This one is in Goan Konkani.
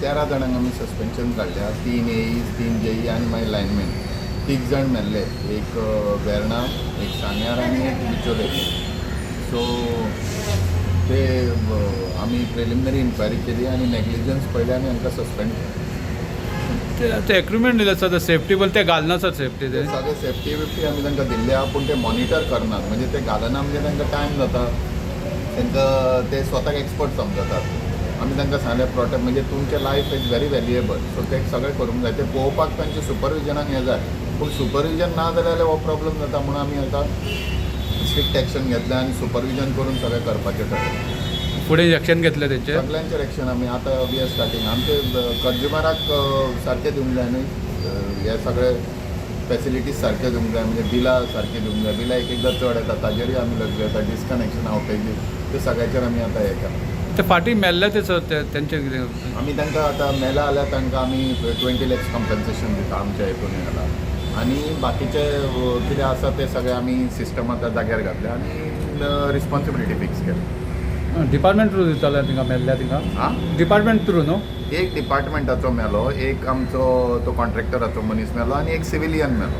13 जाणांक आमी सस्पेन्शन काडल्या. 3 एईज, 3 जेई आनी मागीर लायनमॅन. 3 जाण मेल्ले, एक वेर्णा, एक सांग्यार आनी एक बिचोले. सो ते आमी प्रिलिमिनरी इन्क्वायरी केली आनी नेग्लिजन्स पळयले आनी हांकां सस्पेंड केले. ते इक्विपमेंट दिले आसा सेफ्टी, पण ते घालना सर सेफ्टी ते. सगळे सेफ्टी बिफ्टी आमी तांकां दिल्ले आहा, पूण ते मॉनिटर करनात. म्हणजे ते घालना म्हणजे तांकां टायम जाता, तांकां ते स्वताक एक्सपर्ट समजतात. आमी तांकां सांगलें प्रोटेक्ट म्हणजे तुमचें life is very valuable, so ते सगळें करूंक जाय. ते पळोवपाक तांचे सुपरविजनाक हें जाय, पूण सुपरविजन ना जाल्यार हो प्रॉब्लम जाता. म्हणून आमी आतां स्ट्रिक्ट एक्शन घेतलें आनी सुपरविजन करून सगळें करपाचें ठरयलें. फुडें एक्शन घेतलें तेंचेर? सगळ्यांचेर एक्शन आमी आतां we are starting. आमचे कंज्युमराक सारकें दिवंक जाय न्हय, हे सगळे फॅसिलिटीज सारक्यो दिवंक जाय. म्हणजे बिलां सारकीं दिवंक जाय. बिलां एक एकदां चड येता, ताजेरूय आमी लक्ष घेता. डिस्कनेक्शन, आवटेजीस, ते सगळ्याचेर आमी आतां हें केलां. ते फाटीं मेल्ले ते सर, ते तेंचेर कितें? आमी तांकां आतां मेला जाल्यार तांकां आमी 20 लॅक्स कम्पन्सेशन दिता आमच्या हितून घाला, आनी बाकीचे कितें आसा ते सगळे आमी सिस्टम आतां जाग्यार घातले आनी रिस्पॉन्सिबिलिटी फिक्स केली. डिपार्टमेंट थ्रू दिताले तिंगा मेल्ल्या तिंगा? आं, डिपार्टमेंट थ्रू न्हू? एक डिपार्टमेंटाचो मेलो, एक आमचो तो कॉन्ट्रॅक्टराचो मनीस मेलो आनी एक सिविलियन मेलो.